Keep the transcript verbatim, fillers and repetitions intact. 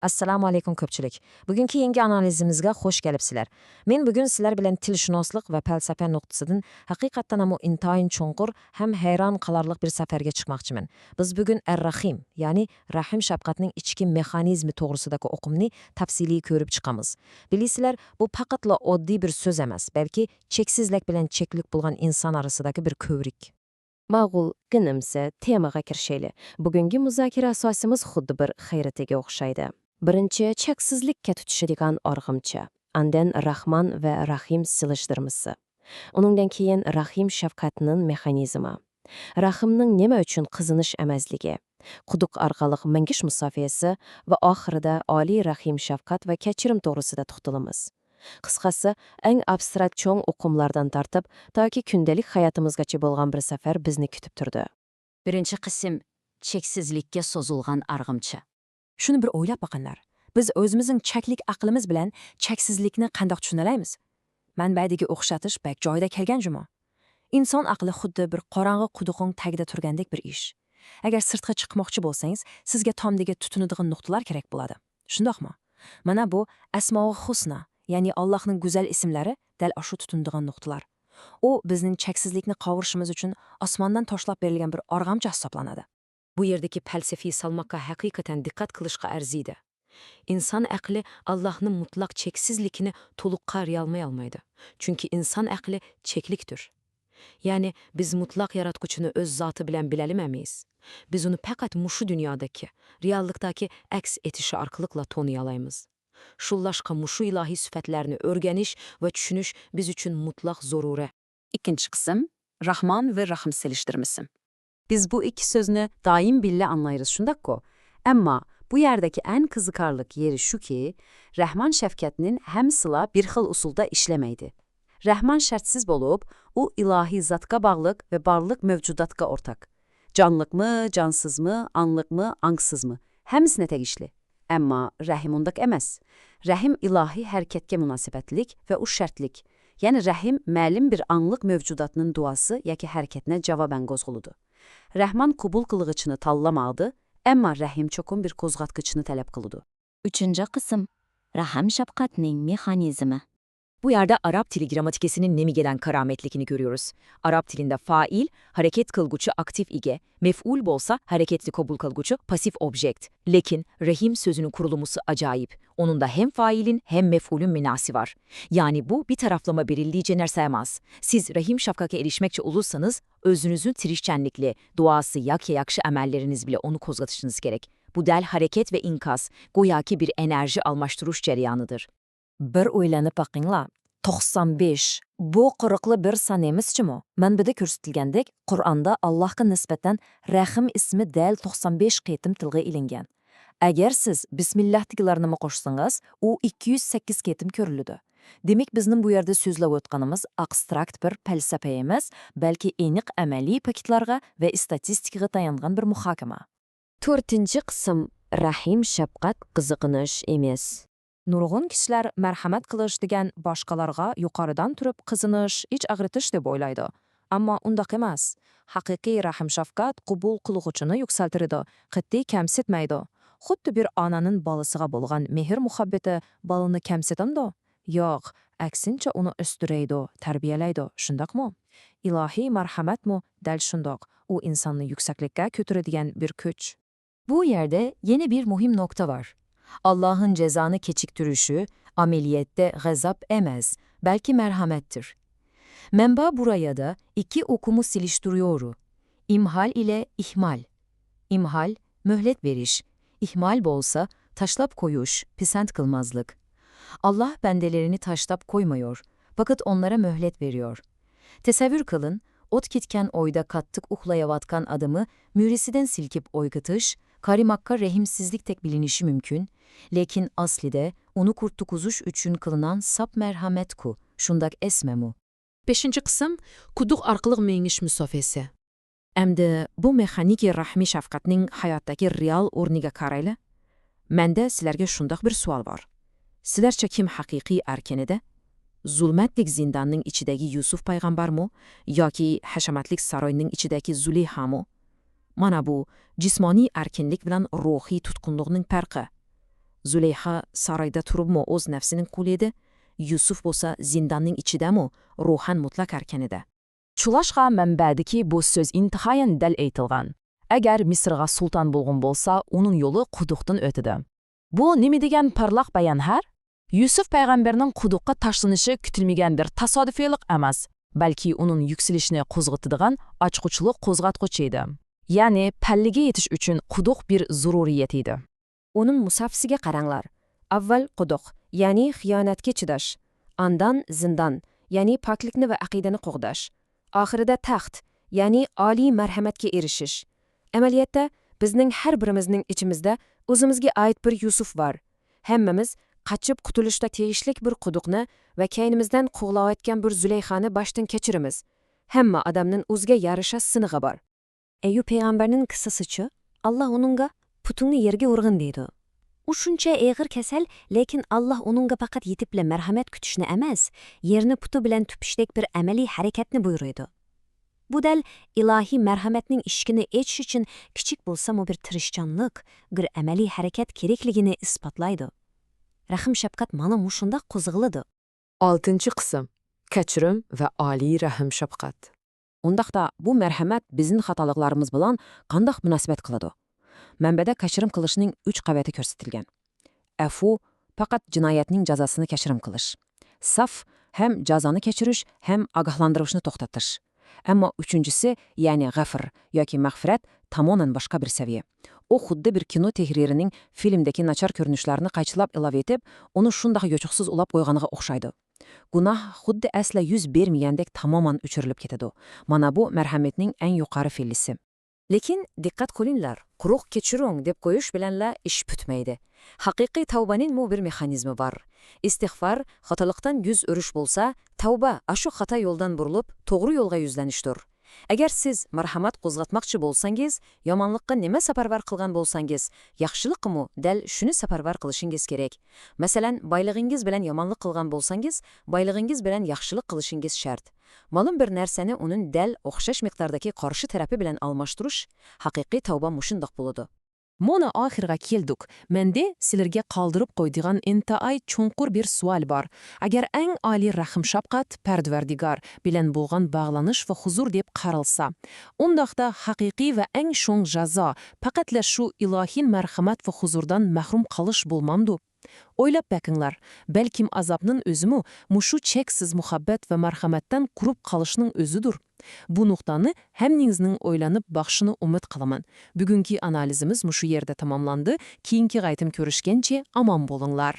ئەسسالامۇ ئەلەيكۇم كۆپچىلىك. بۈگۈنكى يېڭى ئانالىزىمىزگە خوش كەلىپسىلەر. مەن بۈگۈن سىلەر بىلەن تىلشۇناسلىق ۋە پەلسەپە نۇقتىسىدىن ھەقىقەتەنمۇ ئىنتايىن چوڭقۇر ھەم ھەيران قالارلىق بىر سەپەرگە چىقماقچىمەن. بىز بۈگۈن ئەر-رەھىم، يەنى رەھىم-شەپقەتنىڭ ئىچكى مېخانىزمى توغرىسىدىكى ئۇقۇمنى تەپسىلىي كۆرۈپ چىقىمىز. بىلىسىلەر، بۇ پەقەتلا ئاددىي بىر سۆز ئەمەس، بەلكى چەكسىزلىك بىلەن چەكلىك بولغان ئىنسان ئارىسىدىكى بىر كۆۋرۈك. ماقۇل، قېنى ئەمىسە تېمىغا كىرىشەيلى. بۈگۈنكى مۇزاكىرە ئاساسىمىز خۇددى بىر خەرىتىگە ئوخشايدۇ. بىرىنچى، چەكسىزلىككە تۇتىشىدىغان ئارغامچا. ئاندىن راھمان ۋە راھىم سېلىشتۇرمىسى. ئۇنىڭدىن كېيىن راھىم شەپقەتنىڭ مېخانىزمى. راھىمنىڭ نېمە ئۈچۈن قىزىنىش ئەمەسلىكى، قۇدۇق ئارقىلىق مېڭىش مۇساپىسى ۋە ئاخىرىدا ئالىي راھىم شەپقەت ۋە كەچۈرۈم توغرىسىدا توختىلىمىز. قىسقىسى، ئەڭ ئابستراكت چوڭ ئۇقۇملاردىن تارتىپ، تاكى كۈندىلىك ھاياتىمىزغىچە بولغان بىر سەپەر بىزنى كۈتۈپ تۇرىدۇ. بىرىنچى قىسىم، چەكسىزلىككە سوزۇلغان ئارغامچا. شۇنى بىر ئويلاپ باقىڭلار. بىز ئۆزىمىزنىڭ چەكلىك ئەقلىمىز بىلەن چەكسىزلىكنى قانداق چۈشىنەلەيمىز؟ مەنبەدىكى ئوخشىتىش بەك جايىدا كەلگەن جۇمۇ. ئىنسان ئەقلى خۇددى بىر قاراڭغۇ قۇدۇقنىڭ تېگىدە تۇرغاندەك بىر ئىش. ئەگەر سىرتقا چىقماقچى بولسىڭىز، سىزگە تامدىكى تۇتۇنىدىغان نۇقتىلار كېرەك بولىدۇ. شۇنداقمۇ؟ مانا بۇ ئەسمائۇل ھۇسنا، يەنى ئاللاھنىڭ گۈزەل ئىسىملىرى دەل ئاشۇ تۇتۇنىدىغان نۇقتىلار. ئۇ بىزنىڭ چەكسىزلىكنى قاۋىرىشىمىز ئۈچۈن ئاسماندىن تاشلاپ بېرىلگەن بىر ئارغامچا ھېسابلىنىدۇ. بۇ يەردىكى پەلسەپىي سالماققا ھەقىقەتەن دىققەت قىلىشقا ئەرزىيدۇ. ئىنسان ئەقلى ئاللاھنىڭ مۇتلەق چەكسىزلىكىنى تولۇق قاۋرىيالمايالمايدۇ. چۈنكى ئىنسان ئەقلى چەكلىكتۇر. يەنى بىز مۇتلەق ياراتقۇچىنى ئۆز زاتى بىلەن بىلەلمەيمىز. بىز ئۇنى پەقەت مۇشۇ دۇنيادىكى، رېئاللىقتىكى ئەكس ئېتىشى ئارقىلىقلا تونۇيالايمىز. شۇڭلاشقا مۇشۇ ئىلاھىي سۈپەتلەرنى ئۆگىنىش ۋە چۈشىنىش بىز ئۈچۈن مۇتلەق زۆرۈرى. ئىككىنچى قىسىم، راھمان ۋە راھىم سېلىشتۇرمىسى. بىز بۇ ئىككى سۆزنى دائىم بىللە ئاڭلايمىز، شۇنداققۇ؟ ئەمما بۇ يەردىكى ئەڭ قىزىقارلىق يېرى شۇكى، رەھمان شەپقەتنىڭ ھەممىسىلا بىر خىل ئۇسۇلدا ئىشلىمەيدۇ. رەھمان شەرتسىز بولۇپ، ئۇ ئىلاھىي زاتقا باغلىق ۋە بارلىق مەۋجۇداتقا ئورتاق. جانلىقمۇ، جانسىزمۇ، ئاڭلىقمۇ، ئاڭسىزمۇ، ھەممىسىنى تېگىشلىك. ئەمما رەھىم ئۇنداق ئەمەس. رەھىم ئىلاھىي ھەرىكەتكە مۇناسىۋەتلىك ۋە ئۇ شەرتلىك. يەنى رەھىم مەلۇم بىر ئاڭلىق مەۋجۇداتنىڭ دۇئاسى ياكى ھەرىكەتنى جاۋابەن قوزغىلىدۇ. رەھمان قوبۇل قىلغۇچىنى تاللىمايدۇ، ئەمما رەھىم چوقۇم بىر قوزغاتقۇچنى تەلەپ قىلىدۇ. ئۈچىنچى قىسىم، رەھىم شەپقەتنىڭ مېخانىزمى. بۇ يەردە ئاراب تىلى گرامماتىكىسىنىڭ نېمىگە دەڭ كارامەتلىكىنى كۆرىمىز. ئاراب تىلىدا فائىل، ھەرىكەت قىلغۇچى، ئاكتىپ ئىگە، مەفئۇل بولسا ھەرىكەتنى قوبۇل قىلغۇچى، پاسسىپ ئوبيېكت. لېكىن رەھىم سۆزىنىڭ قۇرۇلمىسى ئاجايىپ. ئۇنىڭدا ھەم فائىلنىڭ، ھەم مەفئۇلنىڭ مەناسى بار. يەنى بۇ بىر تەرەپلىمە بىرىلىچە نەرسە ئەمەس. سىز رەھىم شەپقەتكە ئېرىشمەكچى بولسىڭىز، ئۆزىڭىزنىڭ تىرىشچانلىقى، دۇئاسى ياكى ياخشى ئەمەللىرىڭىز بىلەن ئۇنى قوزغىتىشىڭىز كېرەك. بۇ دەل ھەرىكەت ۋە ئىنكاس، گوياكى بىر ئېنېرژى ئالماشتۇرۇش جەريانىدۇر. بىر ئويلىنىپ باقىڭلار، توقسان بەش، بۇ قۇرۇقلا بىر سان ئەمەس جۇمۇ. مەنبىدە كۆرسىتىلگەندەك، قۇرئاندا ئاللاھقا نىسبەتەن رەھىم ئىسمى دەل توقسان بەش قېتىم تىلغا ئېلىنگەن. ئەگەر سىز بىسمىللاھتىكىلەرنىمۇ قوشسىڭىز، ئۇ ئىككى يۈز سەككىز قېتىم كۆرۈلىدۇ. دېمەك، بىزنىڭ بۇ يەردە سۆزلەۋاتقىنىمىز ئابستراكت بىر پەلسەپە ئەمەس، بەلكى ئېنىق ئەمەلىي پاكىتلارغا ۋە ئىستاتىستىكىغا تايانغان بىر مۇھاكىمە. تۆتىنچى قىسىم، رەھىم، شەپقەت، قىزىقىنىش ئەمەس. نۇرغۇن كىشىلەر مەرھەمەت قىلىش دېگەن باشقىلارغا يۇقىرىدىن تۇرۇپ قىزىنىش، ئىچ ئاغرىتىش دەپ ئويلايدۇ. ئەمما ئۇنداق ئەمەس. ھەقىقىي رەھىم-شەپقەت قوبۇل قىلغۇچىنى يۈكسەلتىدۇ، قەتئىي كەمسىتمەيدۇ. خۇددى بىر ئانىنىڭ بالىسىغا بولغان مېھىر-مۇھەببىتى بالىنى كەمسىتەمدۇ؟ ياق، ئەكسىنچە ئۇنى ئۆستۈرەيدۇ، تەربىيەلەيدۇ، شۇنداقمۇ؟ ئىلاھىي مەرھەمەتمۇ دەل شۇنداق، ئۇ ئىنساننى يۈكسەكلىككە كۆتۈرىدىگەن بىر كۈچ. بۇ يەردە يەنە بىر مۇھىم نۇقتا بار. ئاللاھنىڭ جازانى كېچىكتۈرۈشى ئەمەلىيەتتە غەزەپ ئەمەس، بەلكى مەرھەمەتتۇر. مەنبە بۇ رايادا ئىككى ئۇقۇمنى سېلىشتۇرۇيورۇ. ئىمھال ئىلە ئىھمال. ئىمھال، مۆھلەت بېرىش. ئىھمال بولسا، تاشلاپ قويۇش، پىسەنت قىلماسلىق. ئاللاھ بەندىلىرىنى تاشلاپ قويمايور، پەقەت ئونلارا مۆھلەت بېرىيور. تەسەۋۋۇر قىلىڭ، ئوت كەتكەن ئۆيدە قاتتىق ئۇخلايۋاتقان ئادەمنى مۈرىسىدىن سىلكىپ ئويغىتىش، قارىماققا رەھىمسىزلىكتەك بىلىنىشى مۇمكىن، لېكىن ئەسلىدە ئۇنى قۇتقۇزۇش ئۈچۈن قىلىنغان ساپ مەرھەمەتكۇ، شۇنداق ئەمەسمۇ؟ بەشىنچى قىسىم، قۇدۇق ئارقىلىق مېڭىش مۇساپىسى. ئەمدى بۇ مېخانىكىي رەھىم-شەپقەتنىڭ ھاياتتىكى رېئال ئورنىغا قارايلى. مەندە سىلەرگە شۇنداق بىر سوئال بار. سىلەرچە كىم ھەقىقىي ئەركىن ئىدى؟ زۇلمەتلىك زىنداننىڭ ئىچىدىكى يۈسۈپ پەيغەمبەرمۇ ياكى ھەشەمەتلىك ساراينىڭ ئىچىدىكى زۇلەيھامۇ؟ مانا بۇ جىسمانىي ئەركىنلىك بىلەن روھىي تۇتقۇنلۇقنىڭ پەرقى. زۇلەيخا سارايدا تۇرۇپمۇ ئۆز نەپسىنىڭ قۇلى ئىدى، يۈسۈپ بولسا زىنداننىڭ ئىچىدىمۇ روھەن مۇتلەق ئەركىن ئىدى. شۇڭلاشقا مەنبەدىكى بۇ سۆز ئىنتايىن دەل ئېيتىلغان. ئەگەر مىسىرغا سۇلتان بولغۇم بولسا، ئۇنىڭ يولى قۇدۇقتىن ئۆتىدۇ. بۇ نېمە دېگەن پارلاق بايان ھە؟ يۈسۈپ پەيغەمبەرنىڭ قۇدۇققا تاشلىنىشى كۈتۈلمىگەن بىر تاسادىپىيلىق ئەمەس، بەلكى ئۇنىڭ يۈكسىلىشىنى قوزغىتىدىغان ئاچقۇچلۇق قوزغاتقۇچ ئىدى. يەنى پەللىگە يېتىش ئۈچۈن قۇدۇق بىر زۆرۈرىيەت ئىدى. ئۇنىڭ مۇساپىسىگە قاراڭلار. ئاۋۋال قۇدۇق، يەنى خىيانەتكە چىداش. ئاندان زىندان، يەنى پاكلىقنى ۋە ئەقىدىنى قوغداش. ئاخىرىدا تەخت، يەنى ئالىي مەرھەمەتكە ئېرىشىش. ئەمەلىيەتتە، بىزنىڭ ھەر بىرىمىزنىڭ ئىچىمىزدە ئۆزىمىزگە ئائىت بىر يۈسۈپ بار. ھەممىمىز قاچىپ قۇتۇلۇشقا تېگىشلىك بىر قۇدۇقنى ۋە كەينىمىزدىن قوغلاۋاتقان بىر زۇلەيخانى باشتىن كەچۈرىمىز. ھەممە ئادەمنىڭ ئۆزىگە يارىشا سىنىقى بار. ئەييۇب پەيغەمبەرنىڭ قىسسىسىچۇ؟ ئاللا ئۇنىڭغا «پۇتۇڭنى يەرگە ئۇرغىن» دەيدۇ. ئۇ شۇنچە ئېغىر كېسەل، لېكىن ئاللا ئۇنىڭغا پەقەت يېتىپلا مەرھەمەت كۈتۈشنى ئەمەس، يەرنى پۇتى بىلەن تۈپۈشتەك بىر ئەمەلىي ھەرىكەتنى بۇيرۇيدۇ. بۇ دەل ئىلاھىي مەرھەمەتنىڭ ئىشىكىنى ئېچىش ئۈچۈن كىچىك بولسىمۇ بىر تىرىشچانلىق، بىر ئەمەلىي ھەرىكەت كېرەكلىكىنى ئىسپاتلايدۇ. رەھىم-شەپقەت مانا مۇشۇنداق قوزغىلىدۇ. ئالتىنچى قىسىم. كەچۈرۈم ۋە ئالىي رەھىم-شەپقەت. ئۇنداقتا، بۇ مەرھەمەت بىزنىڭ خاتالىقلىرىمىز بىلەن قانداق مۇناسىۋەت قىلىدۇ؟ مەنبەدە كەچۈرۈم قىلىشنىڭ ئۈچ قەۋىتى كۆرسىتىلگەن. ئەفۇ، پەقەت جىنايەتنىڭ جازاسىنى كەچۈرۈم قىلىش. ساف، ھەم جازانى كەچۈرۈش، ھەم ئاگاھلاندۇرۇشنى توختىتىش. ئەمما ئۈچىنچىسى، يەنى غەفر ياكى مەغپىرەت، تامامەن باشقا بىر سەۋىيە. ئۇ خۇددى بىر كىنو تەھرىرىنىڭ فىلىمدىكى ناچار كۆرۈنۈشلەرنى قايچىلاپ ئىلاۋە ئېتىپ، ئۇنى شۇنداق يوچۇقسىز ئۇلاپ قويغىنىغا ئوخشايدۇ. گۇناھ خۇددى ئەسلا يۈز بەرمىگەندەك تامامەن ئۆچۈرۈلۈپ كېتىدۇ. مانا بۇ مەرھەمەتنىڭ ئەڭ يۇقىرى پەللىسى. لېكىن دىققەت قىلىڭلار، قۇرۇق كەچۈرۈڭ دەپ قويۇش بىلەنلا ئىش پۈتمەيدۇ. ھەقىقىي تەۋبىنىڭمۇ بىر مېخانىزمى بار. ئىستىغفار، خاتالىقتىن يۈز ئۆرۈش بولسا، تەۋبە، ئاشۇ خاتا يولدىن بۇرۇلۇپ، توغرا يولغا يۈزلىنىشتۇر. ئەگەر سىز مەرھەمەت قوزغاتماقچى بولساڭىز، يامانلىققا نېمە سەپەرۋەر قىلغان بولساڭىز، ياخشىلىققىمۇ دەل شۇنى سەپەرۋەر قىلىشىڭىز كېرەك. مەسىلەن، بايلىقىڭىز بىلەن يامانلىق قىلغان بولساڭىز، بايلىقىڭىز بىلەن ياخشىلىق قىلىشىڭىز شەرت. مەلۇم بىر نەرسىنى ئۇنىڭ دەل ئوخشاش مىقداردىكى قارشى تەرىپى بىلەن ئالماشتۇرۇش، ھەقىقىي تەۋبە مۇشۇنداق بولىدۇ. مانا ئاخىرغا كەلدۇق. مەندە سىلەرگە قالدۇرۇپ قويىدىغان ئىنتايىن چوڭقۇر بىر سوئال بار. ئەگەر ئەڭ ئالىي رەھىم-شەپقەت، پەرۋەردىگار بىلەن بولغان باغلىنىش ۋە ھۇزۇر دەپ قارالسا، ئۇنداقتا ھەقىقىي ۋە ئەڭ چوڭ جازا پەقەتلا شۇ ئىلاھىي مەرھەمەت ۋە ھۇزۇردىن مەھرۇم قالىش بولمامدۇ؟ ئويلاپ بېقىڭلار، بەلكىم ئازابنىڭ ئۆزىمۇ مۇشۇ چەكسىز مۇھەببەت ۋە مەرھەمەتتىن قۇرۇپ قالىشنىڭ ئۆزىدۇر. بۇ نۇقتانى ھەممىڭىزنىڭ ئويلىنىپ باقىشىنى ئۈمىد قىلىمەن. بۈگۈنكى ئانالىزىمىز مۇشۇ يەردە تاماملاندى. كېيىنكى قېتىم كۆرۈشكەنچە ئامان بولۇڭلار.